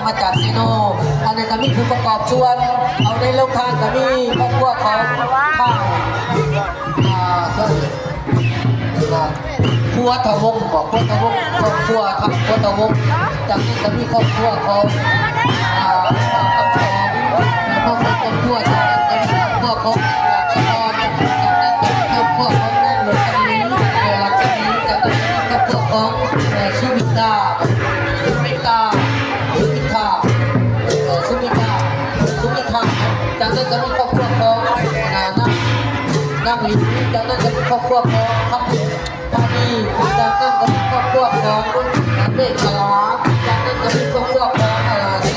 ມາຈາກເຊໂນ ອັນນັ້ນກໍມີຜູ້ປະກອບສ່ວນ ເອົາໃນໂຮງທານກໍມີຄອບຄົວຂອງທາງ ອ່າ ຄົວທະວົງບໍ ຄົວທະວົງ ຄອບຄົວທາງຄົວທະວົງ ຈາກນັ້ນກໍມີຄອບຄົວຂອງ ອ່າ ຄອບຄົວ ຄອບຄົວ ຈາກນັ້ນກໍມີຄອບຄົວຂອງ ຈາກນັ້ນກໍມີຄອບຄົວຂອງນາງລັດສະໝີ ເອີ ລັດສະໝີ ຈາກນັ້ນກໍມີຄອບຄົວຂອງ ເອີ ສຸມິຕາ ສຸມິຕາ ສຸມິຕາ ເອີ ສຸມິຕາ ສຸມິຕາ ຈາກນັ້ນກໍມີຄອບຄົວຂອງ ອ່າ ນາງ ນາງຫລີ ຈາກນັ້ນກໍມີຄອບຄົວຂອງຄຳ ພານີ ຈາກນັ້ນກໍມີຄອບຄົວຂອງເມຂະລາ ຈາກນັ້ນກໍມີຄອບຄົວຂອງ ເອີ ສີ